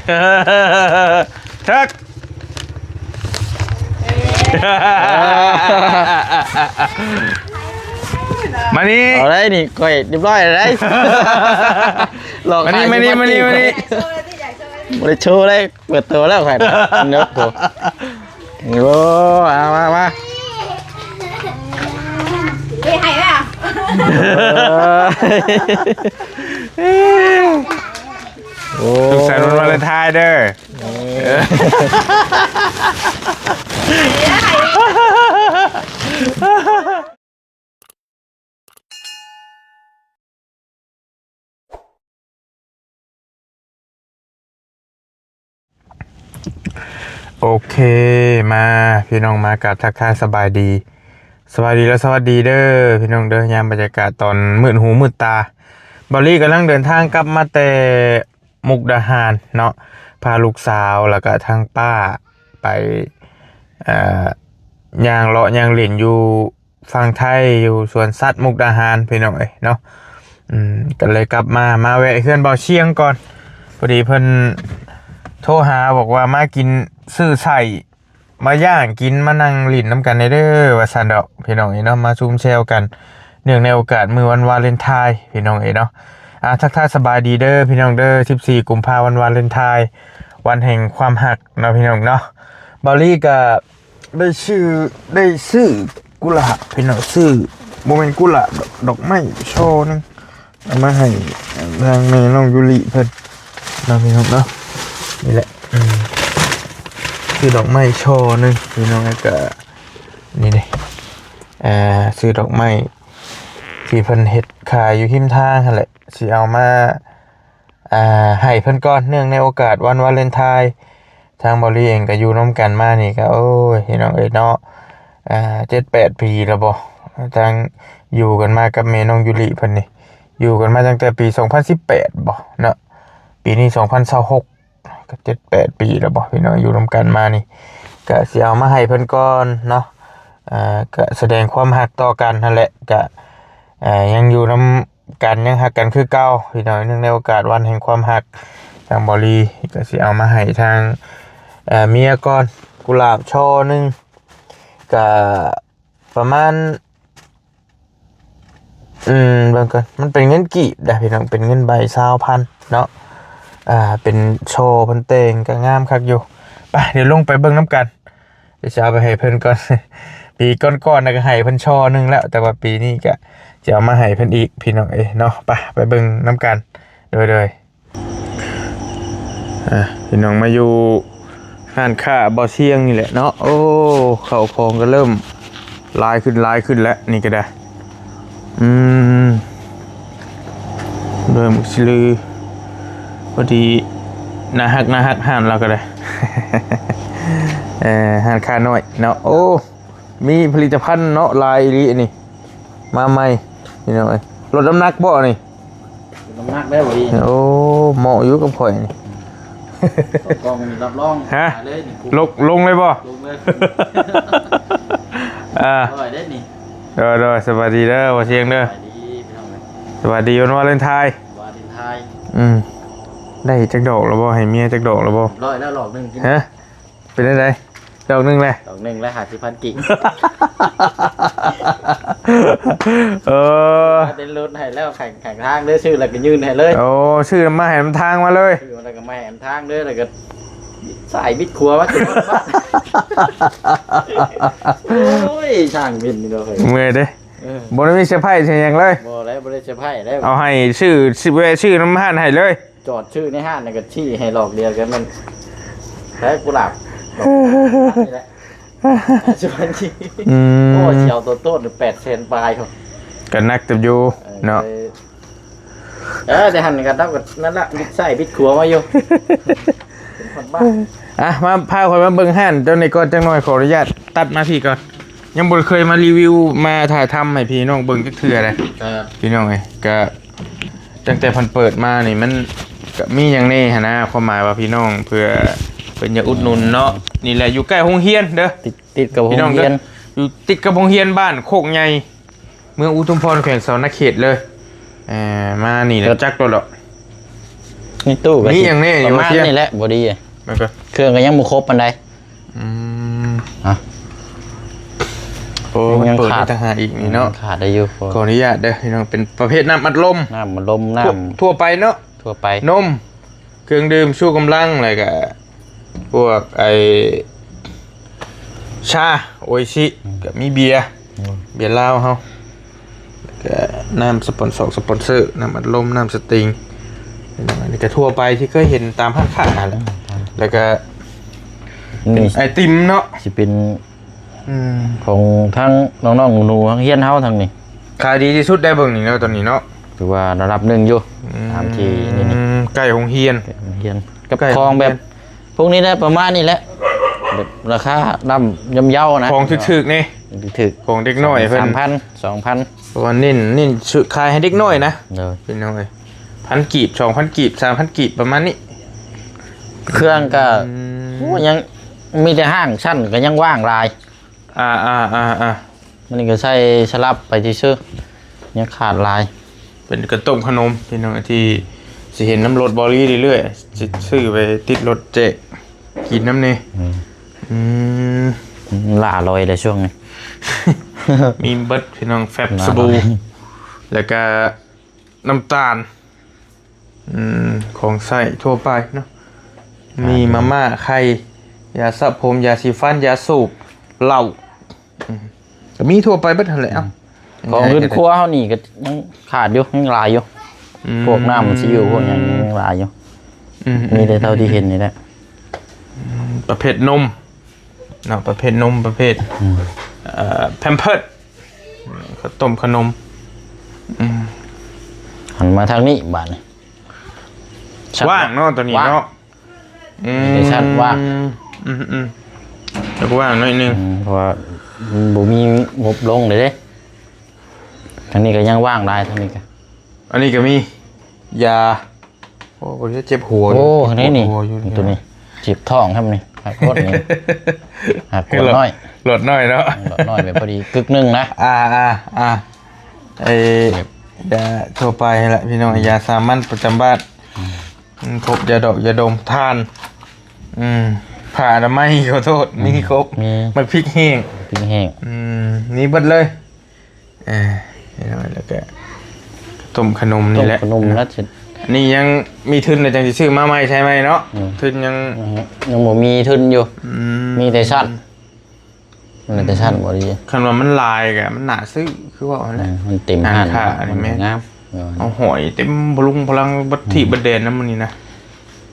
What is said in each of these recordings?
ເທິກ ມານີ້ ເອົາໄດ້ນີ້ ຂ້ອຍຮຽບຮ້ອຍແລ້ວໄດ໋ ຫຼອກ ມານີ້ ມານີ້ ມານີ້ ມານີ້ ບໍ່ໄດ້ໂຊໄດ້ ເປີດໂຕແລ້ວຂ້ອຍນະ ໂອ້ ເອົາມາ ມາ ມາ ເອີ ໃຫ້ແລ້ວ ໂອ້ ສຸກສັນວັນວາເລັນທາຍເດີ ເອີ ໂອເຄ ມາ ພີ່ນ້ອງ ມາກາບທັກທາຍສະບາຍດີ ສະບາຍດີ ແລະ ສະຫວັດດີເດີ ພີ່ນ້ອງເດີ ຍາມບັນຍາກາດຕອນມືດຫູມືດຕາ ເບົາລີກຳລັງເດີນທາງກັບມາແຕ່ມຸກດາຫານເນາະ ພາລູກສາວ ແລ້ວກະທັງປ້າໄປ ເອີ ຍ່າງເລາະຍ່າງຫຼິ້ນຢູ່ ຝັ່ງໄທ ຢູ່ສວນສັດມຸກດາຫານ ພີ່ນ້ອງເອີຍເນາະ ອືມ ກໍເລີຍກັບມາ ມາແວະເຮືອນເບົາຊຽງກ່ອນ ພໍດີເພິ່ນໂທຫາບອກວ່າມາກິນ ຊື້ໄສ້ມາຍ່າງກິນ ມານັ່ງຫຼິ້ນນຳກັນແດ່ເດີ ວ່າຊັ້ນດອກ ພີ່ນ້ອງເອີຍເນາະ ມາຊຸມແຊວກັນ ເນື່ອງໃນໂອກາດມື້ວັນວາເລັນທາຍ ພີ່ນ້ອງເອີຍເນາະ ອ່າ ທັກທາຍສະບາຍດີເດີ ພີ່ນ້ອງເດີ ສິບສີ່ ກຸມພາ ວັນວາເລັນທາຍ ວັນແຫ່ງຄວາມຮັກເນາະ ພີ່ນ້ອງເນາະ ເບົາລີກໍ ໄດ້ຊື້ ໄດ້ຊື້ກຸຫຼາບ ພີ່ນ້ອງ ຊື້ ບໍ່ແມ່ນກຸຫຼາບດອກ ດອກໄມ້ຊ່ອໜຶ່ງ ເອົາມາໃຫ້ທາງແມ່ນ້ອງຢູລິເພິ່ນເນາະ ພີ່ນ້ອງເນາະ ນີ້ແຫຼະ ອືມ ຊື້ດອກໄມ້ຊ່ອໜຶ່ງ ພີ່ນ້ອງ ແລ້ວກະ ນີ້ເດ້ ເອີ ຊື້ດອກໄມ້ທີ່ເພິ່ນເຮັດຂາຍຢູ່ຮິມທາງຫັ້ນແຫຼະ ຊິເອົາມາ ອ່າ ໃຫ້ເພິ່ນກ່ອນ ເນື່ອງໃນໂອກາດວັນວາເລັນທາຍ ທາງເບົາລີເອງກໍຢູ່ນຳກັນມານີ້ກໍ ໂອ້ຍ ພີ່ນ້ອງເອີຍເນາະ ອ່າ ເຈັດແປດປີແລ້ວບໍ ທາງຢູ່ກັນມາກັບແມ່ນ້ອງຢູລິເພິ່ນນີ້ ຢູ່ກັນມາຕັ້ງແຕ່ປີສອງພັນສິບແປດບໍເນາະ ປີນີ້ສອງພັນຊາວຫົກ ກໍເຈັດແປດປີແລ້ວບໍ ພີ່ນ້ອງ ຢູ່ນຳກັນມານີ້ ກໍຊິເອົາມາໃຫ້ເພິ່ນກ່ອນເນາະ ອ່າ ກໍສະແດງຄວາມຮັກຕໍ່ກັນຫັ້ນແຫຼະ ກໍ ອ່າ ຍັງຢູ່ນຳ ກັນ ຍັງຮັກກັນຄືເກົ່າ ພີ່ນ້ອງ ເນື່ອງໃນໂອກາດວັນແຫ່ງຄວາມຮັກ ທາງເບົາລີກໍຊິເອົາມາໃຫ້ທາງ ເອີ ເມຍກ່ອນ ກຸຫຼາບຊ່ອໜຶ່ງ ກະປະມານ ອືມ ເບິ່ງກ່ອນ ມັນເປັນເງິນກີບເດ້ ພີ່ນ້ອງ ເປັນເງິນໃບຊາວພັນເນາະ ອ່າ ເປັນຊ່ອເພິ່ນແຕ່ງ ກະງາມຄັກຢູ່ ໄປ ດຽວລົງໄປເບິ່ງນຳກັນ. ດຽວຊິເອົາໄປໃຫ້ເພິ່ນກ່ອນ ປີກ່ອນໆນະກໍໃຫ້ເພິ່ນຊ່ອໜຶ່ງແລ້ວ ແຕ່ວ່າປີນີ້ກະຊິເອົາມາໃຫ້ເພິ່ນອີກ ພີ່ນ້ອງເອີຍເນາະ ໄປ ໄປເບິ່ງນຳກັນ ໂດຍໆ ອ່າ ພີ່ນ້ອງມາຢູ່ຮ້ານຄ້າບໍ່ຊຽງນີ້ແຫຼະເນາະ ໂອ້ ເຂົ້າຂອງກໍເລີ່ມຫຼາຍຂຶ້ນ ຫຼາຍຂຶ້ນແລ້ວ ນີ້ກໍໄດ້ ອືມ ໂດຍໝາກຊິລື ພໍດີ ໜ້າຮັກ ໜ້າຮັກ ຮ້ານລາວກໍໄດ້ ເອີ ຮ້ານຄ້ານ້ອຍເນາະ ໂອ້ ມີຜະລິດຕະພັນເນາະ ຫຼາຍອີ່ຫຼີອັນນີ້ ມາໃໝ່ ພີ່ນ້ອງເອີຍ ລົດນ້ຳໜັກບໍ່ອັນນີ້? ລົດນ້ຳໜັກໄດ້ບໍ່ດີ? ໂອ້ ເໝາະຢູ່ກັບຂ້ອຍນີ້ ສອງກ່ອງນີ້ຮັບຮອງ ຮະ? ໄດ້ເລີຍນີ້ ລົງ ລົງເລີຍບໍ່? ລົງເລີຍ ອ່າ ອະຮ່ອຍເດ້ນີ້ ໂດຍໆ ສະບາຍດີເດີ ບໍ່ຊຽງເດີ ສະບາຍດີພີ່ນ້ອງເອີຍ ສະບາຍດີວັນວາເລັນທາຍ ວາເລັນທາຍ ອືມ ໄດ້ຈັກດອກແລ້ວບໍ່? ໃຫ້ເມຍຈັກດອກແລ້ວບໍ່? ຮ້ອຍແລ້ວດອກໜຶ່ງ ຮະ? ເປັນຈັ່ງໃດ? ດອກໜຶ່ງແຫຼະ ດອກໜຶ່ງແລ້ວ ຫ້າສິບພັນກີບ ເອີ ເຕັນລົດໃຫ້ແລ້ວ ຂ້າງ ຂ້າງທາງເດີ ຊື້ແລ້ວກໍຍື່ນໃຫ້ເລີຍ ໂອ້ ຊື້ມາໃຫ້ນຳທາງມາເລີຍ ຊື້ແລ້ວກໍມາໃຫ້ນຳທາງເດີ ແລ້ວກໍ ຊ້າຍບິດຂວາມາ ໂອ້ຍ ຊ່າງເປັນນີ້ເນາະ ເມື່ອຍເດ້ ເອີ ບໍ່ໄດ້ມີເຊີໄພຣສ໌ຫຍັງເລີຍ ບໍ່ໄດ້ ບໍ່ໄດ້ເຊີໄພຣສ໌ແລ້ວ ເອົາໃຫ້ຊື້ ຊື້ ແວະຊື້ນຳຮ້ານໃຫ້ເລີຍ ຈອດຊື້ໃນຮ້ານ ແລ້ວກໍຊີ້ໃຫ້ດອກດຽວ ກໍແມ່ນ ແລ້ວກຸຫຼາບ ດອກນີ້ແຫຼະ ຊາວພັນກີບ ອືມ ໂອ້ ຊິເອົາໂຕໂຕດແປດແສນປາຍພຸ້ນ ກໍໜັກເຕີບຢູ່ ເອີ ເນາະ ເອີ ແຕ່ຫັ້ນກໍເຮົາກໍນັ້ນລະ ບິດຊ້າຍບິດຂວາມາຢູ່ ເປັນຄົນບ້າ ອ່ະ ມາ ພາຂ້ອຍມາເບິ່ງຮ້ານເຈົ້ານີ້ກ່ອນ ຈັກໜ່ອຍ ຂໍອະນຸຍາດຕັດມາພີ້ກ່ອນ ຍັງບໍ່ເຄີຍມາຣີວິວ ມາຖ່າຍທຳໃຫ້ພີ່ນ້ອງເບິ່ງຈັກເທື່ອເດ້ ພີ່ນ້ອງເອີຍ ກໍຕັ້ງແຕ່ເພິ່ນເປີດມານີ້ ມັນກໍມີຫຍັງແດ່ຫັ້ນນະ ຄວາມໝາຍວ່າພີ່ນ້ອງ ເພື່ອເພິ່ນຢາກອຸດໜູນເນາະ ນີ້ແຫຼະ ຢູ່ໃກ້ໂຮງຮຽນເດີ ຕິດ ຕິດກັບໂຮງຮຽນ ຢູ່ຕິດກັບໂຮງຮຽນບ້ານໂຄກໃຫຍ່ ເມືອງອຸທຸມພອນ ແຂວງສະຫວັນນະເຂດເລີຍ ເອີ ມານີ້ແຫຼະ ຈັກໂລດດອກ ໃນຕູ້ກໍ ມີ ຊິ ຫຍັງແດ່ຢູ່ ປະມານ ວ່າເທື່ອ ນີ້ແຫຼະ ບໍ່ດີ ແມ່ນກໍ ເຄື່ອງກໍຍັງບໍ່ຄົບປານໃດ. ອືມ ອ່ະ ໂອ້ ຍັງ ເປີດ ຂາດ ໄດ້ຕ່າງຫາກອີກນີ້ເນາະ ຂາດໄດ້ຢູ່ ຂໍ ຂໍອະນຸຍາດເດີພີ່ນ້ອງ ເປັນປະເພດນ້ຳອັດລົມ ນ້ຳອັດລົມ ນ້ຳ ທົ່ວ ທົ່ວໄປເນາະ ທົ່ວໄປ ນົມ ເຄື່ອງດື່ມຊູກຳລັງ ແລ້ວກະພວກໄອ້ຊາໂອອິຊິ ອືມ ກະມີເບຍ ອືມ ເບຍລາວເຮົາ ແລ້ວກະນ້ຳສະປອນຊອກສະປອນເຊີ ນ້ຳອັດລົມ ນ້ຳສະຕິງ ອັນນີ້ກະທົ່ວໄປທີ່ເຄີຍເຫັນຕາມຮ້ານຄ້າຫັ້ນແຫຼະ ອືມ ແລ້ວກະ ນີ້ ເປັນໄອຕິມເນາະ ຊິເປັນ ອືມ ຂອງທັງນ້ອງໆ ໜູໆ ໂຮງຮຽນເຮົາທັງນີ້ ຂາຍດີທີ່ສຸດໄດ້ເບິ່ງນີ້ເນາະ ຕອນນີ້ເນາະ ຖືວ່າລະດັບໜຶ່ງຢູ່ ອືມ ຕາມທີ່ນີ້ ໃກ້ໂຮງຮຽນ ໃກ້ໂຮງຮຽນ ກັບ ໃກ້ໂຮງຮຽນ ຂອງແບບພວກນີ້ແຫຼະ ປະມານນີ້ແຫຼະ ແບບລາຄາລຳຍ່ອມເຍົານະ ຂອງຖືກໆ ນີ້ ຖືກໆ ຂອງເດັກນ້ອຍເພິ່ນ ສາມພັນ ສອງພັນ ເພາະວ່າເນັ້ນ ເນັ້ນຊື້ຂາຍໃຫ້ເດັກນ້ອຍນະ ໂດຍ ພີ່ນ້ອງເອີຍ ພັນກີບ ສອງພັນກີບ ສາມພັນກີບ ປະມານນີ້ ເຄື່ອງກໍ ອືມ ໂອ້ ຍັງມີແຕ່ຫ້າງຊັ້ນກໍຍັງວ່າງຫຼາຍ ອ່າໆໆໆ ມັນນີ້ກໍໃສ່ສະຫຼັບໄປຊື່ໆ ຍັງຂາດຫຼາຍ ເປັນກະຕົ້ມຂະໜົມພີ່ນ້ອງ ທີ່ຊິເຫັນນຳລົດບໍລີເລື້ອຍໆ ຊິຊື້ໄປຕິດລົດແຈກກິນນຳນີ້ ອືມ ອືມ ຫຼ້າລອຍເດ້ຊ່ວງນີ້ ມີເບິດພີ່ນ້ອງ ແຟັບ ຫຼ້າລອຍ ສະບູ ແລ້ວກະ ນ້ຳຕານ ອືມ ຂອງໃຊ້ທົ່ວໄປເນາະ ມີມາມ່າ ໄຂ່ ຢາສະຜົມ ຢາສີຟັນ ຢາສູບ ເຫຼົ້າ ອືມ ກໍມີທົ່ວໄປເບິດຫັ້ນແຫຼະ ອືມ ເອົ້າ ຂອງເຮືອນຄົວເຮົານີ້ກໍຍັງຂາດຢູ່ ຍັງຫຼາຍຢູ່ ອືມ ພວກນ້ຳຊີວພວກຫຍັງຍັງຫຼາຍຢູ່ ອືມ ມີແຕ່ເທົ່າທີ່ເຫັນນີ້ແຫຼະ ອືມ ປະເພດນົມ ເນາະ ປະເພດນົມ ປະເພດ ອືມ ເອີ ແພມເພີດ ເຂົ້າຕົ້ມຂະໜົມ ອືມ ຫັນມາທາງນີ້ບາດນີ້ ຊັ້ນ ວ່າງເນາະ ຕອນນີ້ ວ່າງເນາະ ອືມ ເປັນຊັ້ນວ່າງ ອືມໆ ແລ້ວກໍວ່າງໜ້ອຍໜຶ່ງ ອືມ ເພາະວ່າມັນບໍ່ມີງົບລົງເດ້ ທາງນີ້ກໍຍັງວ່າງຫຼາຍ ທາງນີ້ກໍ ອັນນີ້ກໍມີຢາ ໂອ້ ບໍ່ໄດ້ເຈັບຫົວ ໂອ້ ນີ້ນີ້ ປວດຫົວຢູ່ ຕົວນີ້ ເຈັບທ້ອງແທ້ນີ້ ຮັກລົດນີ້ ຮັກລົດນ້ອຍ ລົດນ້ອຍເນາະ ລົດນ້ອຍແບບພໍດີກຶກໜຶ່ງນະ ອ່າໆໆ ໄອ້ ເຈັບ ຢາທົ່ວໄປຫັ້ນແຫຼະພີ່ນ້ອງ ອືມ ຢາສາມັນປະຈຳບ້ານ ອືມ ອືມ ຄົບ ຢາດອກຢາດົມ ຖ່ານ ອືມ ຜ້າອະນາໄມ ຂໍໂທດ ອືມ ມີຄົບ ມີ ໝາກພິກແຫ້ງ ພິກແຫ້ງ ອືມ ມີເບິດເລີຍ ເອີ ແລ້ວກໍຕົ້ມຂະໜົມນີ້ແຫຼະ ຕົ້ມຂະໜົມແລ້ວ ອັນນີ້ຍັງມີທຶນແລ້ວຈັ່ງຊິຊື້ມາໃໝ່ໃສ່ໃໝ່ເນາະ ອືມ ທຶນຍັງ ຍັງບໍ່ມີທຶນຢູ່ ອືມ ມີແຕ່ຊັ້ນ ມີແຕ່ຊັ້ນບໍ່ດີ ຄັນວ່າມັນຫຼາຍກໍມັນໜ້າຊື້ ຄືເວົ້າຫັ້ນແຫຼະ ອືມ ມັນເຕັມຮ້ານ ຮ້ານຄ້ານີ້ແມ່ນ ງາມ ເອົາຫອຍເຕັມພະລຸງພະລັງ ບັດທີ ອືມ ບັດແດນນຳມື້ນີ້ນະ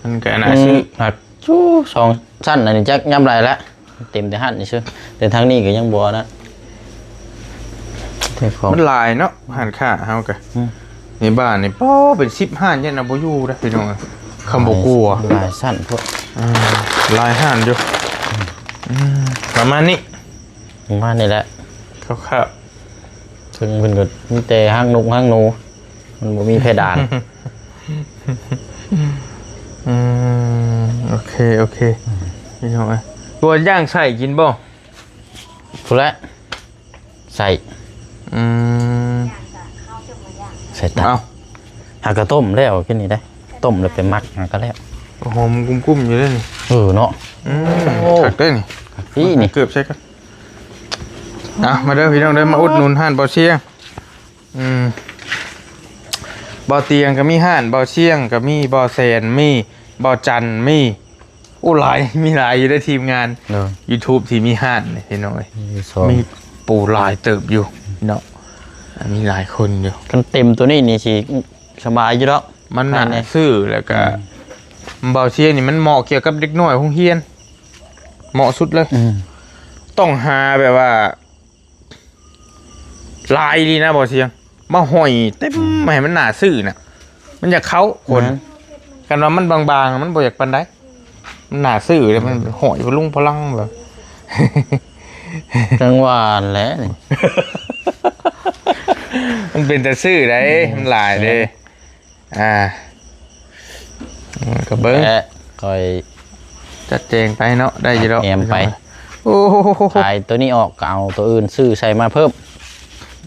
ມັນກໍໜ້າຊື້ ອືມ ຫາກ ສອງຊັ້ນ ອັນນີ້ຈັກຍາມໃດລະ ເຕັມແຕ່ຫັ້ນຊື່ ແຕ່ທາງນີ້ກໍຍັງບໍ່ນັ້ນ ແຕ່ຂອງ ມັນຫຼາຍເນາະ ຮ້ານຄ້າເຮົາກໍ ອືມ ໃນບ້ານນີ້ ປໍ ເປັນສິບຮ້ານ ຍັງນະບໍ່ຢູ່ເດ້ພີ່ນ້ອງ ຄຳບໍ່ກົວ ຫຼາຍຊັ້ນໂພດ ອ່າ ຫຼາຍຮ້ານຢູ່ ອືມ ປະມານນີ້ ປະມານນີ້ແຫຼະ ຄ່າວໆ ເທິງເພິ່ນກໍມີແຕ່ຮັງນົກຮັງໜູ ມັນບໍ່ມີເພດານ ອືມ ໂອເຄ ໂອເຄ ພີ່ນ້ອງເອີຍ ບໍ່ຍ່າງໃສ່ກິນບໍ່? ພຸ້ນແຫຼະ ໃສ່ ອືມ ໃສ່ຕັບ ເອົ້າ ຫາກະຕົ້ມແລ້ວກິນນີ້ໄດ້ ຕົ້ມແລ້ວໄປໝັກຫາກະແລ້ວ ຫອມກຸ້ມໆຢູ່ເດ້ນີ້ ເອີເນາະ ອືມ ໂອ້ ຄັກເດ້ນີ້ ນີ້ ເກືອບໃສ່ກັນ ອ່ະ ມາເດີພີ່ນ້ອງເດີ ມາອຸດໜູນຮ້ານບໍ່ຊຽງ ອືມ ບໍ່ຕຽງກໍມີຮ້ານ ບໍ່ຊຽງກໍມີ ບໍ່ແສນມີ ບໍ່ຈັນມີ ໂອ້ ຫຼາຍ ມີຫຼາຍຢູ່ເດ້ທີມງານ ເນາະ ຢູທູບທີ່ມີຮ້ານນີ້ພີ່ນ້ອງເອີຍ ມີສອງ ມີ ໂອ້ ຫຼາຍເຕີບຢູ່ເນາະ ມີຫຼາຍຄົນຢູ່ ຄັນເຕັມໂຕນີ້ນີ້ຊິສະບາຍຢູ່ດອກ ມັນໜ້າ ພາຍໃນ ຊື້ ແລ້ວກໍ ອືມ ເບົາຊຽງນີ້ມັນເໝາະກ່ຽວກັບເດັກນ້ອຍໂຮງຮຽນ ເໝາະສຸດເລີຍ ອືມ ຕ້ອງຫາແບບວ່າ ຫຼາຍອີ່ຫຼີນະ ບໍ່ຊຽງ ມາຫ້ອຍເຕັມ ອືມ ໃຫ້ມັນໜ້າຊື້ນະ ມັນຢາກເຂົ້າຄົນ ແມ່ນ ຄັນວ່າມັນບາງໆ ມັນບໍ່ຢາກປານໃດ ມັນໜ້າຊື້ເດ້ ມັນຫ້ອຍພະລຸງພະລັງແບບ ຈັ່ງວ່າຫັ້ນແຫຼະນີ້ ມັນເປັນຕາຊື້ໃດ ອືມ ມັນຫຼາຍເດ້ ແມ່ນ ອ່າ ກໍເບິ່ງ ແລະ ຄ່ອຍຈັດແຈງໄປເນາະ ໄດ້ຢູ່ດອກ ແອມໄປ ໂອ້ ຂາຍໂຕນີ້ອອກ ກໍເອົາໂຕອື່ນຊື້ໃສ່ມາເພີ່ມ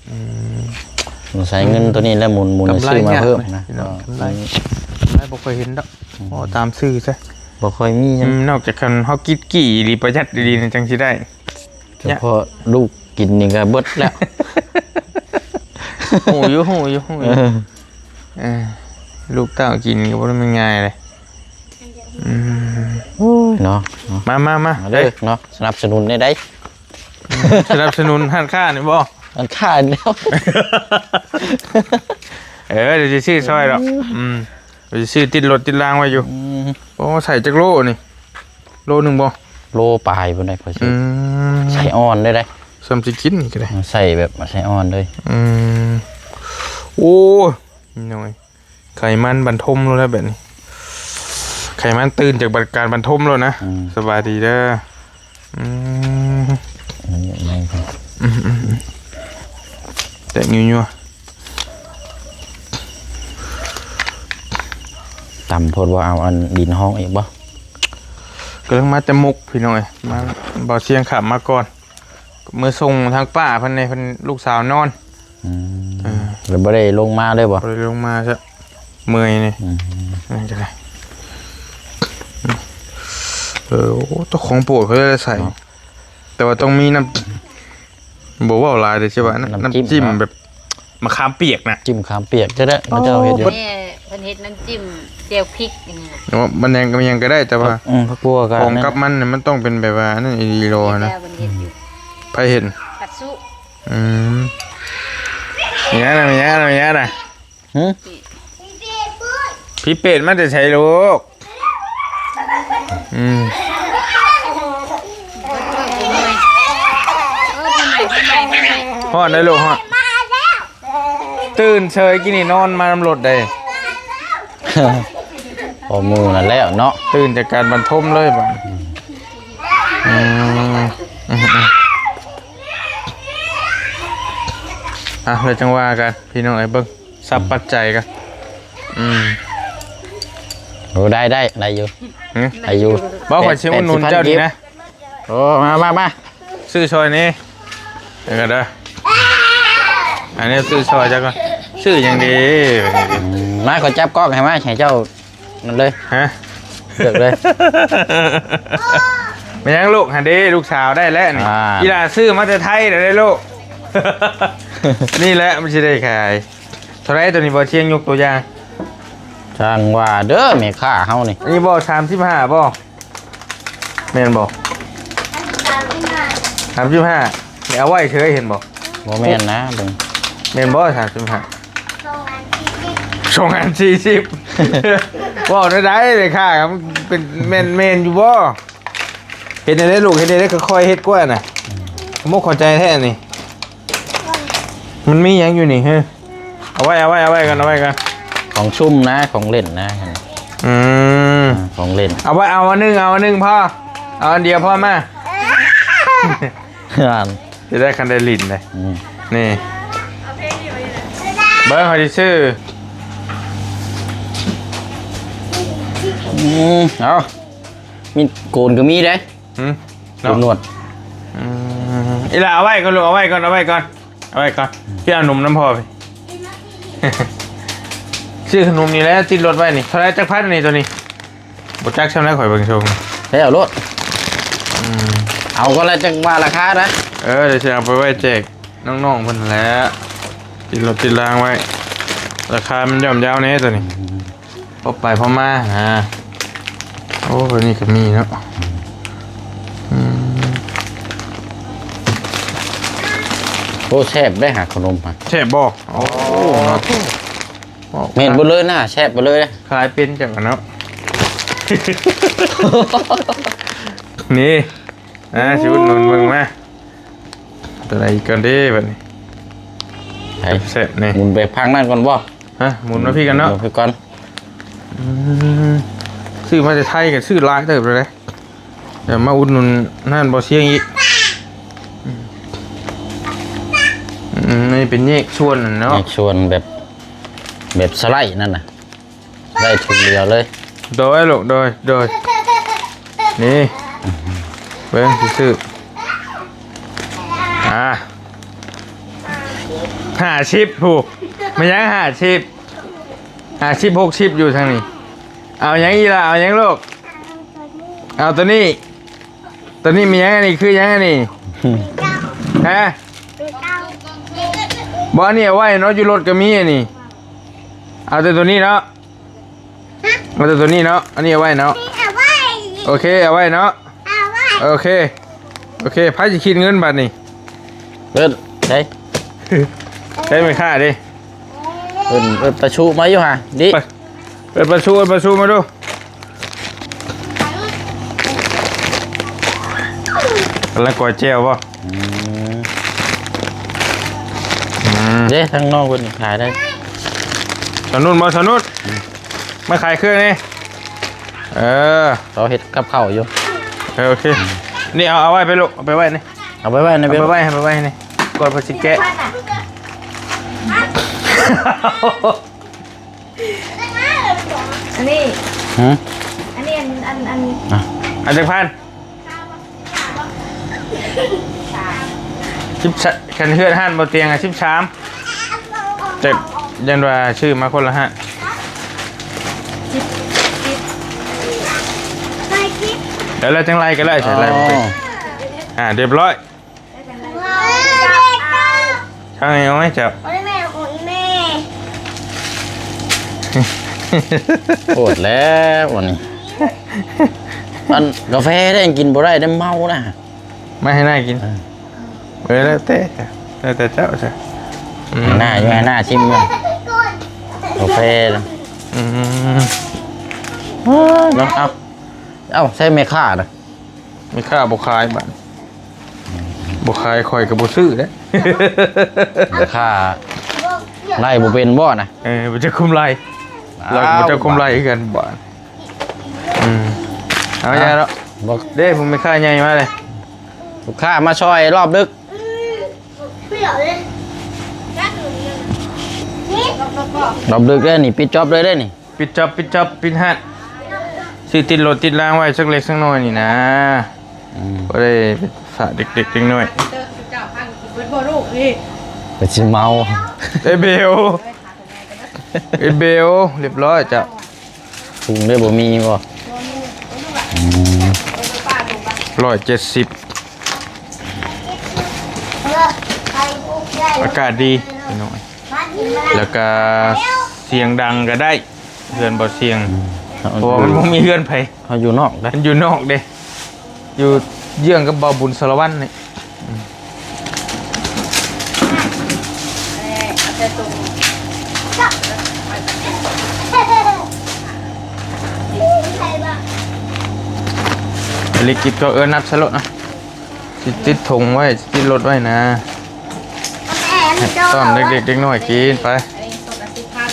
ອືມ ໃຊ້ເງິນໂຕນີ້ແລ້ວໝູນໆ ກຳໄລ ຊື້ມາເພີ່ມນະ ຍາກນະ ເນາະ ກຳໄລ ອືມ ຫຼາຍບໍ່ຄ່ອຍເຫັນດອກ. ອືມ ເວົ້າຕາມຊື່ຊະ ບໍ່ຄ່ອຍມີຫຍັງ. ອືມ ນອກຈາກຄັນເຮົາກິດກີ່ອີ່ຫຼີ ປະຢັດອີ່ຫຼີນີ້ ຈັ່ງຊິໄດ້. ສະເພາະລູກກິນນີ້ກໍເບິດແລ້ວ. ຮູ້ຢູ່ ຮູ້ຢູ່ ຮູ້ຢູ່. ເອີ ເອີ ລູກເຕົ້າກິນກໍບໍ່ໄດ້ແມ່ນງ່າຍເດ້. ອືມ ໂອ້ຍເນາະ ເນາະ ມາ ມາ ມາ ມາເດີເນາະ ສະໜັບສະໜູນແດ່ໃດ. ສະໜັບສະໜູນຮ້ານຄ້ານີ້ບໍ່? ຮ້ານຄ້ານີ້ແຫຼ້ວ. ເອີ ດຽວຊິຊື້ຊ່ອຍດອກ. ອືມ ດຽວຊິຊື້ຕິດລົດຕິດລາງໄວ້ຢູ່. ອືມ ໂອ້ ໃສ່ຈັກໂລນີ້? ໂລໜຶ່ງບໍ່? ໂລປາຍພຸ້ນໃດ ຂ້ອຍຊື້. ອືມ ໃສ່ອ່ອນເດ້ ໃສ່ຊ່ຳຊິກິນນີ້ກໍໄດ້ ໃສ່ແບບໃສ່ອ່ອນເລີຍ. ອືມ ໂອ້ຍ ນ້ອຍ ໄຂມັນບັນທົມແລ້ວແບບນີ້ ໄຂມັນຕື່ນຈາກບັນ ການບັນທົມແລ້ວນະ. ອືມ ສະບາຍດີເດີ. ອືມ ອັນນີ້ແມ່ນ ອືມໆໆ ແຕກຍົວໆ. ຕຳໂພດ ບໍ່ເອົາອັນດິນຫ້ອງອີກບໍ່? ກຳລັງມາແຕ່ມຸກ ພີ່ນ້ອງເອີຍ ມາ ບ່າວຊຽງຂ້າມມາກ່ອນ. ເມືອສົ່ງທາງປ້າເພິ່ນນີ້ ເພິ່ນລູກສາວນອນ. ອືມ ເອີ ແລ້ວບໍ່ໄດ້ລົງມາເລີຍບໍ່? ບໍ່ໄດ້ລົງມາຊະ ເມື່ອຍນີ້. ອືມ ນັ້ນກໍໄດ້. ເອີ ໂອ້ ເຈົ້າຂອງໂປດເຂົາໄດ້ໃສ່ ເນາະ ແຕ່ວ່າຕ້ອງມີນ້ຳ ບໍ່ເວົ້າຫຼາຍເດ້ ຊິວ່າ ນ້ຳ ນ້ຳ ນ້ຳຈິ້ມ ແບບ ມະຂາມປຽກນະ ຈິ້ມຂາມປຽກ ຈະໄດ້ ເຂົາເຈົ້າເຮັດຢູ່. ແມ່ເພິ່ນເຮັດນ້ຳຈິ້ມແຈ່ວພິກນີ້ນະ. ໂອ້ ມັນຫຍັງກໍ ຫຍັງກໍໄດ້ ແຕ່ວ່າ ອືມ ຜັກບົວກໍ ຂອງກັບມັນນີ້ ມັນຕ້ອງເປັນແບບວ່ານັ້ນອີ່ຫຼີໂລນະ. ເຮັດແລ້ວເພິ່ນເຮັດຢູ່. ໃຜເຮັດ? ປັດສຸ. ອືມ ມີຫຍັງນະ ມີຫຍັງນະ ມີຫຍັງນະ? ຫື? ຜີເປດມາແຕ່ໃສລູກ? ອືມ ຮ້ອນເດີລູກ ຮ້ອນ. ຕື່ນເສີຍ ກີ້ນີ້ນອນມານຳລົດເດ້. ພໍໝູ່ນັ້ນແລ້ວເນາະ ຕື່ນຈາກການບັນທົມເລີຍບາດ. ອືມ ອືມ ອືມ ອ່ະ ແລ້ວຈັ່ງວ່າກັນ ພີ່ນ້ອງເອີຍ ເບິ່ງ ສັບປັດໄຈກັນ. ອືມ ໂອ້ ໄດ້ ໄດ້ ໄດ້ຢູ່. ຫຶ? ໄດ້ຢູ່. ບໍ່ ຂ້ອຍຊິອຸດໜູນເຈົ້ານີ້ນະ. ໂອ້ ມາ ມາ ມາ ຊື້ຊ່ອຍນີ້ ເດີ ອັນນີ້ຊື້ຊ່ອຍເຈົ້າກ່ອນ. ຊື້ຫຍັງດີ? ອືມ ມາ ຂ້ອຍຈັບກ້ອງໃຫ້ ມາ ໃຫ້ເຈົ້າ ນັ້ນເລີຍ. ຮະ? ເລືອກເລີຍ. ແມ່ນຫຍັງລູກ? ຫັ້ນເດ້ ລູກສາວໄດ້ແລ້ວນີ້. ອ່າ ອີ່ຫຼ້າຊື້ມາແຕ່ໄທເດ້ລູກ. ນີ້ແຫຼະມັນຊິໄດ້ຂາຍ. ເທົ່າໃດໂຕນີ້? ບໍ່ ຊຽງຍົກຕົວຢ່າງ. ຊ່າງວ່າເດີແມ່ຄ້າເຮົານີ້. ອັນນີ້ບໍ່ ສາມສິບຫ້າບໍ່? ແມ່ນບໍ່? ສາມສິບຫ້າ ນີ້ເອົາໄວ້ເສີຍ ເຫັນບໍ່? ບໍ່ແມ່ນນະ ເບິ່ງ. ແມ່ນບໍ່ ສາມສິບຫ້າ? ສອງອັນສີ່ສິບ ເວົ້າແນວໃດແມ່ຄ້າ? ເປັນແມ່ນ ແມ່ນຢູ່ບໍ່? ເຮັດແນວໃດລູກ? ເຮັດແນວໃດ? ຄ່ອຍໆເຮັດກວ່ານະ. ອືມ ໝົກເຂົ້າໃຈແທ້ນີ້. ມັນມີຫຍັງຢູ່ນີ້? ເຮີ ເອົາໄວ້ ເອົາໄວ້ ເອົາໄວ້ກ່ອນ ເອົາໄວ້ກ່ອນ. ຂອງຊຸ່ມນະ ຂອງຫຼິ້ນນະ. ອືມ ອ່າ ຂອງຫຼິ້ນ. ເອົາໄວ້ ເອົາອັນໜຶ່ງ ເອົາອັນໜຶ່ງພໍ ເອົາອັນດຽວພໍ ມາ. ອ່າ ຈະໄດ້ຄັນໄດ້ຫຼິ້ນເດ້. ອືມ ນີ້ ເບິ່ງເຮົາຊິຊື້. ອືມ ເອົາ ມີໂກນກໍມີເດ້. ຫຶ? ເນາະ ໂກນໜວດ. ອືມ ອີ່ຫຼ້າ ເອົາໄວ້ກ່ອນລູກ ເອົາໄວ້ກ່ອນ ເອົາໄວ້ກ່ອນ ເອົາໄວ້ກ່ອນ. ອືມ ພີ່ເອົາໜົມນຳພໍ່ພີ່. ຊື້ຂະໜົມນີ້ແຫຼະ ຕິດລົດໄວ້ນີ້. ເທົ່າໃດ ຈັກພັນນີ້ໂຕນີ້? ບໍ່ຈັກຊ່ຳໃດ ຂ້ອຍເບິ່ງຊົງ. ໄດ້ເອົາໂລດ. ອືມ ເອົາກ່ອນລະຈັ່ງວ່າລາຄານະ. ເອີ ດຽວຊິເອົາໄປໄວ້ແຈກນ້ອງໆເພິ່ນແຫຼະ ຕິດລົດຕິດລາງໄວ້. ລາຄາມັນຍ່ອມເຍົາແດ່ໂຕນີ້. ອືມ ພໍໄປພໍມານະ. ໂອ້ ແບບນີ້ກໍມີເນາະ. ອືມ ໂອ້ ແຊບເດ້ຫາ ຂະໜົມຫາ. ແຊບບໍ່? ໂອ້ ເນາະ ແມ່ນເບິດເລີຍນະ ແຊບເບິດເລີຍ. ຂາຍເປັນຈັ່ງຫັ້ນເນາະ. ນີ້ ອ່າ ຊິອຸດໜູນເບິ່ງມາ. ຕົວໃດອີກກ່ອນເດ້ບັດນີ້? ໄປ ແຊບໆນີ້. ໝູນໄປທາງນັ້ນກ່ອນບໍ່? ຮະ? ໝູນມາພີ້ກ່ອນເນາະ. ໝູນພີ້ກ່ອນ. ອືມ ຊື້ມາແຕ່ໄທກໍຊື້ຫຼາຍເຕີບແລ້ວເດ້. ດຽວມາອຸດໜູນຮ້ານບໍ່ຊຽງອີກ. ອືມ ນີ້ເປັນແຍກສ່ວນເນາະ ແຍກສ່ວນແບບ ແບບສະໄລນັ້ນນະ. ໄດ້ທຸກດຽວເລີຍ. ໂດຍລູກ ໂດຍ ໂດຍ. ນີ້ ເບິ່ງຊື່ໆ. ອ່າ ຫ້າສິບ ຜູ້ ແມ່ນຫຍັງ ຫ້າສິບ ຫ້າສິບ ຫົກສິບ ຢູ່ທາງນີ້. ເອົາຫຍັງອີກລະ? ເອົາຫຍັງລູກ? ເອົາໂຕນີ້. ໂຕນີ້ມີຫຍັງ? ອັນນີ້ຄືຫຍັງອັນນີ້? ຮະ? ບໍ່ ອັນນີ້ເອົາໄວ້ເນາະ, ຢູ່ລົດກໍມີອັນນີ້. ເອົາແຕ່ໂຕນີ້ເນາະ. ເອົາແຕ່ໂຕນີ້ເນາະ. ອັນນີ້ເອົາໄວ້ເນາະ. ເອົາໄວ້. ໂອເຄ ເອົາໄວ້ເນາະ. ເອົາໄວ້. ໂອເຄ ໂອເຄ. ໃຜຊິຄິດເງິນບາດນີ້? ເອີ້ນ ໃສ ໃສແມ່ຄ້າເດ້? ເອີ້ນ ເອີ້ນປາຊຸມາຢູ່ຫາ ດິ ໄປ ເອີ້ນປາຊຸ ເອີ້ນປາຊຸມາດູ. ກຳລັງກອຍແຈ່ວບໍ່? ອືມ ອືມ ເດ້ ທາງນ້ອງເພິ່ນຂາຍໄດ້. ສະໜຸ່ນບໍ່ ສະໜຸ່ນ? ອືມ ມາຂາຍເຄື່ອງນີ້. ເອີ ເຂົາເຮັດກັບເຂົ້າຢູ່. ເອີ ໂອເຄ ນີ້ເອົາ ເອົາໄວ້ໄປລູກ ເອົາໄປໄວ້ນີ້. ເອົາໄປໄວ້ໃນ ເອົາໄປໄວ້ ເອົາໄປໄວ້ໃຫ້ນີ້ ກ່ອນເພິ່ນຊິແກະ. ອັນນີ້ ຫື ອັນນີ້ ອັນ ອັນ ອັນ ອ່ະ ອັນຈັກພັນ? ສິບ ຄັນເຮືອນຮ້ານບໍ່ຕຽງ ສິບສາມ ແຕ່ຍັນວ່າຊື້ມາຄົນລະຫ້າ ແລ້ວ ແລ້ວຈັ່ງໄລ່ກໍໄດ້ ໄລ່ບໍ່ເປັນ. ອໍ ອ່າ ຮຽບຮ້ອຍ. ທາງນີ້ເອົາໃຫ້ເຈົ້າ. ໂອດແລ້ວ ອັນນີ້ ອັນກາແຟໄດ້ ກິນບໍ່ໄດ້ ໄດ້ເມົານະ. ມາໃຫ້ນ້າກິນ. ເອີ ເອີ ແລ້ວແຕ່ ແລ້ວແຕ່ເຈົ້າຊະ. ອືມ ໃຫ້ນ້າ ໃຫ້ນ້າຊິມເບິ່ງ ກາແຟນະ. ອືມ ເອົາ ເອົາ ໃສ່ແມ່ຄ້ານະ. ແມ່ຄ້າບໍ່ຂາຍບາດ ບໍ່ຂາຍຂ້ອຍກໍບໍ່ຊື້ເດ້. ແມ່ຄ້າໄລ່ບໍ່ເປັນບໍ່ນະ? ເອີ ບໍ່ຈັກຄຸມໄລ່ ລາວກໍບໍ່ຈັກຄຸມໄລ່ຄືກັນບາດ. ອືມ ເອົາ ອ່ະ ຢ່າເນາະ ບໍ່ ເດ້ ຜູ້ແມ່ຄ້າໃຫຍ່ມາເດ້. ລູກຄ້າມາຊ່ອຍຮອບດຶກ ຮອບດຶກເດ້ນີ້ ປິດຈອບເລີຍເດ້ນີ້. ປິດຈອບ ປິດຈອບ ປິດຮ້ານ ຊື້ຕິດລົດຕິດລາງໄວ້ ຈັກເລັກຈັກນ້ອຍນີ້ນະ. ອືມ ບໍ່ໄດ້ຝາກເດັກໆ ເດັກນ້ອຍ ເປັນຊິເມົາ. ເອເບວ ເອເບວ ຮຽບຮ້ອຍເຈົ້າ. ທຸງໄດ້ບໍ່ມີບໍ່? ອືມ ຮ້ອຍເຈັດສິບ ອາກາດດີພີ່ນ້ອງ ແລ້ວກະສຽງດັງກະໄດ້ ເຮືອນບໍ່ສຽງ ອືມ ເພາະວ່າມັນບໍ່ມີເຮືອນໃຜ. ເຮົາຢູ່ນອກເດ້ ມັນຢູ່ນອກເດ້ ຢູ່ເຢື້ອງກັບບ່າວບຸນສາລະວັນນີ້. ອືມ ເອົາເຫຼັກກິດກໍ ເອີ ນັບໃສ່ໂລດນະ. ຊິຕິດຖົງໄວ້ ຊິຕິດລົດໄວ້ນະ ໃຫ້ຕ້ອນເດັກໆ ເດັກນ້ອຍກິນໄປ. ອັນນີ້ສົດລະສິບພັນ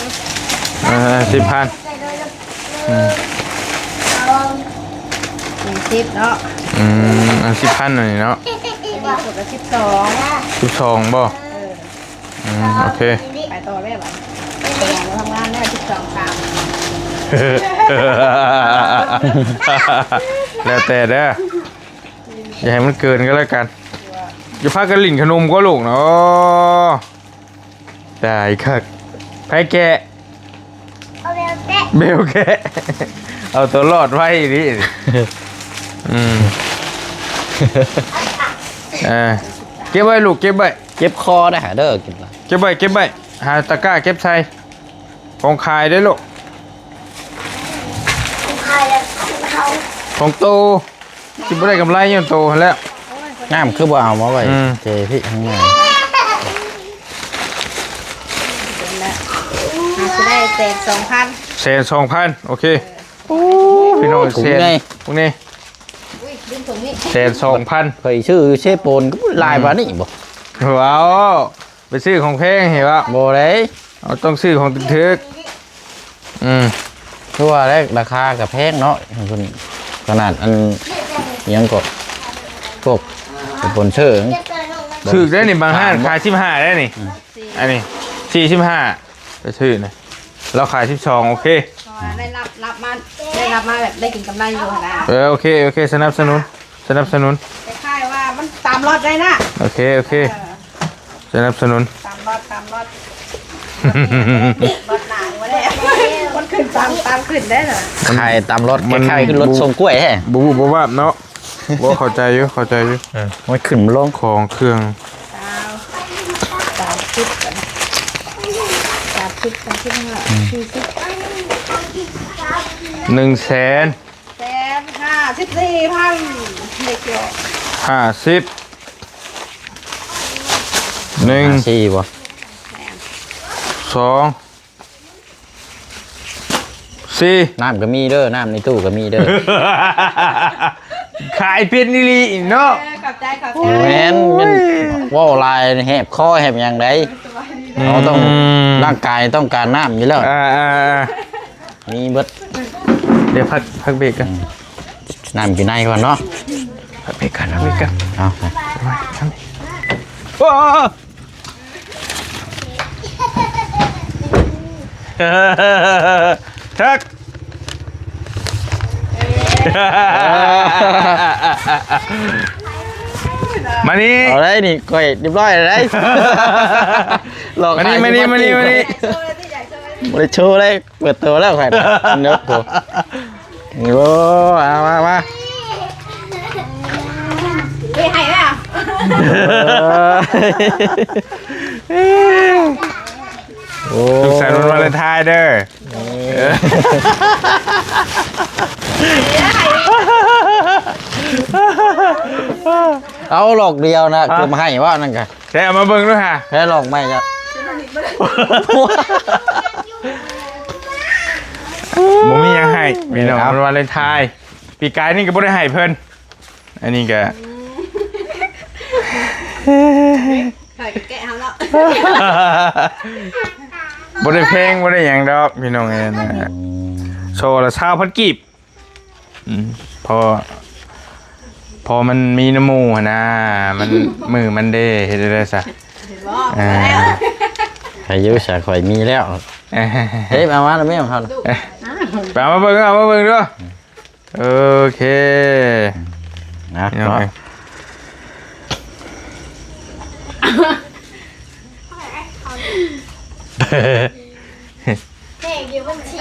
ເອີ ສິບພັນ. ອືມ ສີ່ສິບເນາະ. ອືມ ອັນສິບພັນອັນນີ້ເນາະ ອັນນີ້ສົດລະສິບສອງ ສິບສອງບໍ່? ເອີ ອືມ ໂອເຄ ໄປຕໍ່ເລີຍບາດນີ້ ໄປທຳງານແລ້ວ ສິບສອງ ສາມ ແລ້ວແຕ່ເດີ. ຢ່າໃຫ້ມັນເກີນກໍແລ້ວກັນ ຢ່າພາກັນຫຼິ້ນຂະໜົມກໍລູກເນາະ. ຕາຍຄັກ ໃຜແກະ? ເບວແກະ ເບວແກະ ເອົາຕົວລອດໄວ້ນີ້. ອືມ ເອີ ເກັບໄວ້ລູກ ເກັບໄວ້ ເຈັບຄໍໄດ້ຫາເດີ ເກັບໄວ້ ເກັບໄວ້ ຫາຕະກ້າເກັບໃສ່ ຂອງຂາຍເດ້ລູກ ຂອງໂຕ. ຊິບໍ່ໄດ້ກຳໄລຍ້ອນໂຕຫັ້ນແຫຼະ. ນ້ຳຄືບໍ່ເອົາມາໄວ້ ອືມ ເຈພີ້ຂ້າງໃນ ເປັນແລ້ວ ອາດຊິໄດ້ແສນສອງພັນ ແສນສອງພັນ ໂອເຄ. ໂອ້ ພີ່ນ້ອງ ຖົງໃຫຍ່ ແສນ ພວກນີ້ ອຸ້ຍ ລືມຖົງນີ້ ແສນສອງພັນ ຂ້ອຍຊື້ເຊໂປນກໍຫຼາຍປານນີ້ບໍ່? ວ້າວ ໄປຊື້ຂອງແພງໃຫ້ວະ ບໍ່ໄດ້ ເຮົາຕ້ອງຊື້ຂອງຖືກໆ. ອືມ ຄືວ່າແຫຼະ ລາຄາກໍແພງເນາະ ເພິ່ນ ຂະໜາດອັນ ຫຍັງກໍ ພວກສະປອນເຊີ ຖືກໄດ໋ນີ້ ບາງຮ້ານຂາຍສິບຫ້າໄດ໋ນີ້. ອືມ ອັນນີ້ສີ່ສິບຫ້າ ໄປຊື້ນະ ລາວຂາຍສິບສອງ ໂອເຄ ເພາະວ່າໄດ້ຮັບ ຮັບມາ ໄດ້ຮັບມາແບບໄດ້ກິນກຳໄລຢູ່ຫັ້ນນະ. ເອີ ໂອເຄ ໂອເຄ ສະໜັບສະໜູນ ສະໜັບສະໜູນ ຄ້າຍໆວ່າມັນຕາມລັອດໄດ້ນະ. ໂອເຄ ໂອເຄ ເອີ ສະໜັບສະໜູນ ຕາມລັອດ ຕາມລັອດ ລັອດໜ້າບໍ່ໄດ້ ມັນຄື ຕາມ ຕາມຂຶ້ນໄດ້ນະ ຂາຍຕາມລົດ ມັນ ຄ້າຍໆຄືລົດສົ່ງກ້ວຍແທ້ ບໍ່ວູບບໍ່ວາບເນາະ. ບໍ່ ເຂົ້າໃຈຢູ່ ເຂົ້າໃຈຢູ່ ເອີ ມັນຂຶ້ນມັນລົງ ຂອງເຄື່ອງ ຊາວ ສາມສິບ ສາມສິບ ສາມສິບຫ້າ ອືມ ສີ່ສິບ ໜຶ່ງແສນ ແສນຫ້າສິບສີ່ພັນ ເລກທີ່ອອກ ຫ້າສິບ ໜຶ່ງ ຫ້າສີ່ບໍ່ ແມ່ນ ສອງ ສີ່ ນ້ຳກໍມີເດີ ນ້ຳໃນຕູ້ກໍມີເດີ ຂາຍເປັນອີ່ຫຼີເນາະ ເອີ ຂອບໃຈ ຂອບໃຈ ໂອ້ຍ ແມ່ນ ແມ່ນ ເວົ້າຫຼາຍແຫບຄໍແຫບຫຍັງໃດ ອືມ ເຮົາຕ້ອງ ຮ່າງກາຍຕ້ອງການນ້ຳຢູ່ແລ້ວ ອ່າໆໆ ມີເບິດ ດຽວພັກ ພັກເບຣກກ່ອນ ອືມ ນ້ຳຢູ່ໃນກ່ອນເນາະ ພັກເບຣກກ່ອນ ພັກເບຣກກ່ອນ ເອົາ ໂອ້ ແທັກ ມານີ້ ເອົາໄດ້ນີ້ ຂ້ອຍຮຽບຮ້ອຍແລ້ວໄດ໋ ມານີ້ ມານີ້ ມານີ້ ມານີ້ ບໍ່ໄດ້ໂຊເລີຍ ເປີດໂຕແລ້ວຂ້ອຍ ເນາະ ໂອ້ ເອົາມາ ມາ ເອີຍ ໃຫ້ແລ້ວ ໂອ້ ສຸກສັນວັນວາເລັນທາຍເດີ ເອົາດອກດຽວນະ ຮະ ເກັບໃຫ້ວ່ານັ້ນກະ ແທ້ ເອົາມາເບິ່ງດູຫາ ແທ້ ດອກໄມ້ກະ ບໍ່ມີຫຍັງໃຫ້ພີ່ນ້ອງ ເອົາ ວັນວາເລັນທາຍ ປີກາຍນີ້ກໍບໍ່ໄດ້ໃຫ້ເພິ່ນ ອັນນີ້ກະ ຂ້ອຍກໍແກະເອົາເນາະ ບໍ່ໄດ້ແພງ ບໍ່ໄດ້ຫຍັງດອກພີ່ນ້ອງເອີຍນະ ອືມ ໂຊລະຊາວພັນກີບ ອືມ ພໍ ພໍມັນມີນຳໝູ່ຫັ້ນນາ ມັນ ມື້ມັນເດ້ ເຮັດໄດ້ຊະ ເຫັນບໍ່ ອ່າ ໃຫ້ຢູ່ຊະ ຂ້ອຍມີແລ້ວ ເອີ ເຮີ້ຍ ເອົາມາແລ້ວແມ່ຂອງເຮົາ ເອີ ໄປເອົາມາເບິ່ງ ເອົາມາເບິ່ງດູ ໂອເຄ ນະ ເນາະ ເນາະ ແຂກຢູ່ບັນຊີ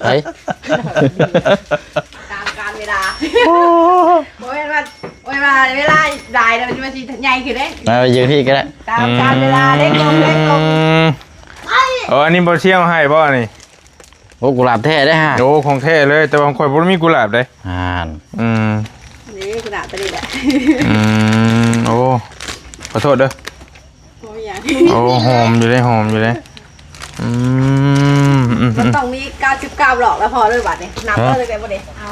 ໃຜ ຕາມການເວລາ ໂອ້ ບໍ່ແມ່ນວ່າ ບໍ່ແມ່ນວ່າເວລາຫຼາຍແລ້ວມັນຊິໃຫຍ່ຂຶ້ນເດ້ ມາໄປຢືນພີ້ກໍໄດ້ ຕາມການເວລາເດ້ ອືມ ເອີ ອັນນີ້ບໍ່ຊຽວໃຫ້ບໍ່ນີ້? ໂອ້ ກຸຫຼາບແທ້ເດ້ຮະ ໂອ້ ຂອງແທ້ເລີຍ ແຕ່ວ່າຂອງຂ້ອຍບໍ່ໄດ້ມີກຸຫຼາບເດ້ ອ່າ ອືມ ນີ້ກຸຫຼາບຕົວນີ້ແຫຼະ ອືມ ໂອ້ ຂໍໂທດເດີ ບໍ່ມີຫຍັງ ໂອ້ ຫອມຢູ່ເດ້ ຫອມຢູ່ເດ້ ອືມ ມັນຕ້ອງມີເກົ້າສິບເກົ້າດອກແລ້ວພໍເລີຍບັດນີ້ ນັບເລີຍໄດ້ບໍ່ນີ້ ເອົາ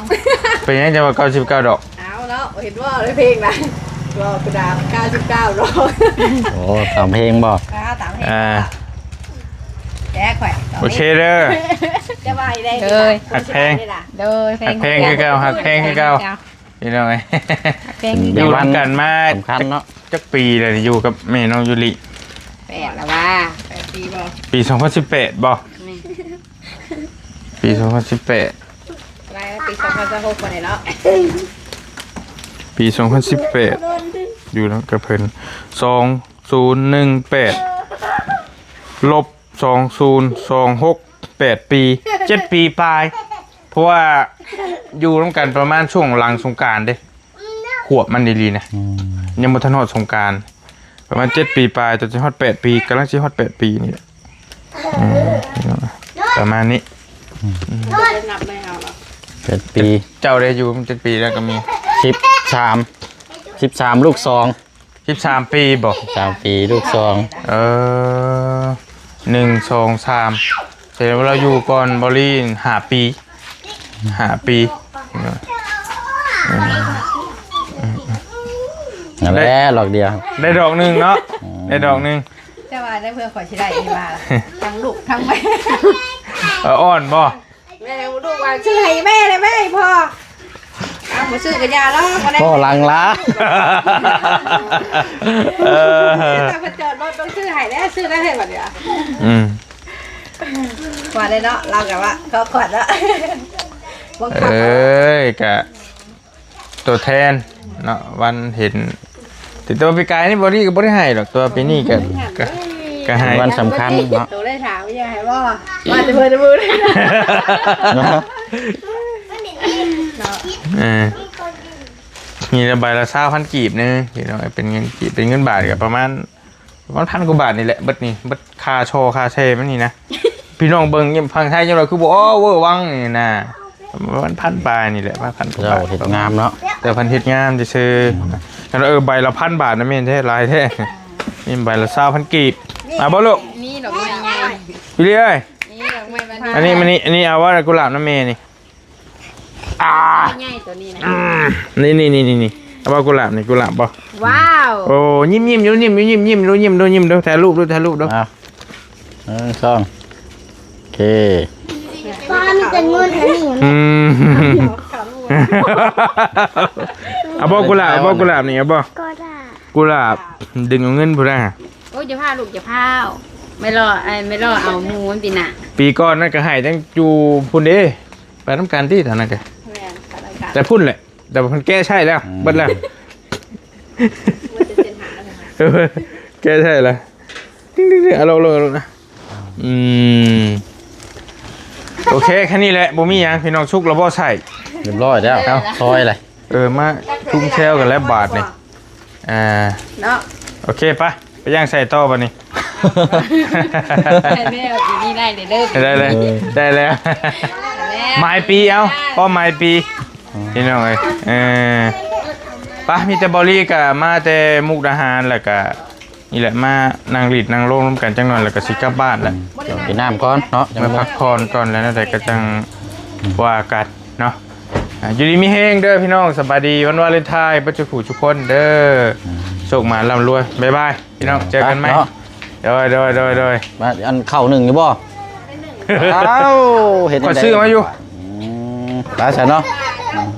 ເປັນຫຍັງຈັ່ງວ່າເກົ້າສິບເກົ້າດອກ? ເອົາເນາະ ເຫັນບໍ່ໃນເພງນະ ບໍ່ກຸດາເກົ້າສິບເກົ້າດອກ ໂອ້ ຕາມເພງບໍ່? ອ່າ ຕາມເພງ ອ່າ ແຈກຂ້ອຍ ໂອເຄເດີ ຈະວ່າໄດ້ ເດີ ຮັກແພງ ເດີ ຮັກແພງຄືເກົ່າ ຮັກແພງຄືເກົ່າ ພີ່ນ້ອງເອີຍ ຮັກແພງ ຢູ່ນຳກັນມາ ສຳຄັນເນາະ ຈັກປີແລ້ວ ຢູ່ກັບແມ່ນ້ອງຢູລິ? ແປດແລ້ວວ່າ ແປດປີບໍ່? ປີສອງພັນສິບແປດບໍ່? ແມ່ນ ປີສອງພັນສິບແປດ ໄລ່ມາປີສອງພັນຊາວຫົກພຸ້ນແຫຼະເນາະ ປີສອງພັນສິບແປດ ຢູ່ນຳກັບເພິ່ນ ສອງສູນໜຶ່ງແປດ ລົບສອງສູນສອງຫົກ ແປດປີ ເຈັດປີປາຍ ເພາະວ່າຢູ່ນຳກັນປະມານຊ່ວງຫຼັງສົງການເດ້ ຂວບມັນດີໆນະ ອືມ ຍັງບໍ່ທັນຮອດສົງການ ປະມານເຈັດປີປາຍ ຈະຮອດແປດປີ ກຳລັງຊິຮອດແປດປີນີ້ແຫຼະ ອືມ ປະມານນີ້ ອືມ ອືມ ນັບໄດ້ເຮົາເນາະ ເຈັດປີ ເຈົ້າໄດ້ຢູ່ຈັກປີແລ້ວກໍມີ ສິບສາມ ສິບສາມ ລູກສອງ ສິບສາມປີບໍ່? ສາມປີ ລູກສອງ ເອີ ໜຶ່ງ ສອງ ສາມ ແສດງວ່າລາວຢູ່ກ່ອນບໍລີຫ້າປີ ຫ້າປີ ນັ້ນແຫຼະ ດອກດຽວ ໄດ້ດອກໜຶ່ງເນາະ ອືມ ໄດ້ດອກໜຶ່ງ ເຈົ້າວ່າໄດ້ເພື່ອຂ້ອຍຊິໄດ້ນີ້ວ່າ ທັງລູກທັງແມ່ ເອີ ອ່ອນບໍ່? ແມ່ ລູກວ່າຊື້ໃຫ້ແມ່ເລີຍ ແມ່ໃຫ້ພໍ່ ເອົາ ບໍ່ຊື້ກໍຢ່າແລ້ວ ບໍ່ໄດ້ ພໍ່ຫຼັງລາ ເອີ ຖ້າເພິ່ນຈອດລົດຕ້ອງຊື້ໃຫ້ແລ້ວ ຊື້ໄດ້ໃຫ້ບັດນີ້ ອືມ ວ່າໄດ້ເນາະ ລາວກໍວ່າຂໍຂວັນເນາະ ບັງຄັບ ເອີຍ ກະ ຕົວແທນເນາະ ວັນເຫັນ ແຕ່ວ່າປີກາຍນີ້ບໍ່ດີກໍບໍ່ໄດ້ໃຫ້ດອກ ແຕ່ວ່າປີນີ້ກໍ ກໍ ກໍໃຫ້ ເປັນວັນສຳຄັນເນາະ ໂຕໄດ້ຖາມວ່າຢາກໃຫ້ບໍ່ ວ່າແຕ່ເພິ່ນບໍ່ໄດ້ ເນາະ ເອີ ນີ້ລະໃບລະຊາວພັນກີບເນາະ ພີ່ນ້ອງ ເປັນເງິນກີບ ເປັນເງິນບາດກໍປະມານ ປະມານພັນກວ່າບາດນີ້ແຫຼະ ເບິດນີ້ ເບິດຄ່າຊໍຄ່າແຊມັນນີ້ນະ ພີ່ນ້ອງເບິ່ງ ຝັ່ງໄທຈັ່ງໃດຄືບໍ່ເວີວັງນີ້ນະ ປະມານພັນປາຍນີ້ແຫຼະ ປະມານພັນກວ່າບາດ ເຈົ້າເຮັດງາມເນາະ ແຕ່ເພິ່ນເຮັດງາມຊື່ໆ ອືມ ຄັນວ່າ ເອີ ໃບລະພັນບາດນະ ແມ່ນແທ້ ຫຼາຍແທ້ ນີ້ໃບລະຊາວພັນກີບ ເອົາບໍ່ລູກ? ນີ້ດອກໄມ້ໃຫຍ່ ອີ່ຫຼີເອີຍ ນີ້ດອກໄມ້ບານ ອັນນີ້ ມານີ້ ອັນນີ້ເອົາວ່າກຸຫຼາບນຳແມ່ນີ້ ອ່າ ໃຫຍ່ຕົວນີ້ນະ ອືມ ນີ້ໆໆ ເອົາວ່າກຸຫຼາບນີ້ ກຸຫຼາບບໍ່? ວ້າວ ໂອ້ ຍິ້ມໆຢູ່ ຍິ້ມຢູ່ ຍິ້ມ ຍິ້ມດູ ຍິ້ມດູ ຍິ້ມດູ ຖ່າຍຮູບດູ ຖ່າຍຮູບດູ ອ່ະ ໜຶ່ງ ສອງ ໂອເຄ ປ້າມີແຕ່ເງິນອັນນີ້ ອືມ ເອົາບໍ່ກຸຫຼາບ ເອົາບໍ່ກຸຫຼາບນີ້ ເອົາບໍ່? ກໍໄດ້ ກຸຫຼາບ ດຶງເອົາເງິນພຸ້ນນະ ໂອ້ຍ ຢ່າພາລູກ ຢ່າພາວ ແມ່ລໍ ໄອ້ແມ່ລໍເອົາໝູ່ມັນປີໜ້າ ປີກ່ອນນັ້ນກໍໃຫ້ທັງຢູ່ພຸ້ນເດ້ ໄປນຳກັນຕິຕອນນັ້ນກະ ແມ່ນ ໄປນຳກັນ ແຕ່ພຸ້ນແຫຼະ ແຕ່ວ່າເພິ່ນແກະໃຊ້ແລ້ວ ອືມ ເບິດແລ້ວ ເບິດແຕ່ເສັ້ນທາງແລ້ວ ແກະໃຊ້ແລ້ວ ຕິງໆໆ ເອົາລົງ ເອົາລົງ ເອົາລົງນະ ອືມ ໂອເຄ ແຄ່ນີ້ແຫຼະ ບໍ່ມີຫຍັງ ພີ່ນ້ອງ ສຸກແລ້ວບໍ່ໃຊ້ ຮຽບຮ້ອຍແລ້ວ ເອົາ ຊອຍເລີຍ ເອີ ມາທຸ່ມແຊວກັນແລ້ວບາດນີ້ ອ່າ ເນາະ ໂອເຄ ໄປ ໄປຍ່າງໃສ່ຕໍ່ບາດນີ້ ໄດ້ແລ້ວ ປີນີ້ໄດ້ເລີຍ ໄດ້ເລີຍ ເອີ ໄດ້ແລ້ວ ໄດ້ແລ້ວ ໄດ້ແລ້ວ ໝາຍປີ ເອົາ ພໍໝາຍປີ ອືມ ພີ່ນ້ອງເອີຍ ເອີ ໄປ ມີແຕ່ເບົາລີກໍມາແຕ່ມຸກດາຫານ ແລ້ວກໍ ນີ້ແຫຼະ ມານັ່ງຫຼິ້ນນັ່ງໂລມນຳກັນຈັກໜ່ອຍ ແລ້ວກໍຊິກັບບ້ານແຫຼະ ອືມ ກິນນ້ຳກ່ອນເນາະ ມາພັກຜ່ອນກ່ອນ ແລ້ວແນວໃດກໍຈັ່ງ ອືມ ວ່າກັນເນາະ ອ່າ ຢູ່ດີມີແຮງເດີພີ່ນ້ອງ ສະບາຍດີ ວັນວາເລນທາຍ ເບິດທຸກຜູ້ທຸກຄົນເດີ ອືມ ໂຊກໝານລ່ຳລວຍ ບາຍບາຍ ພີ່ນ້ອງ ເຈີກັນໃໝ່ເນາະ ໂດຍ ໂດຍ ໂດຍ ໂດຍ ມາ ອັນເຂົ້າໜຶ້ງຢູ່ບໍ່? ອ້າວ ເຮັດ ຂ້ອຍຊື້ມາຢູ່ ອືມ ໄປຊັ້ນເນາະ ອືມ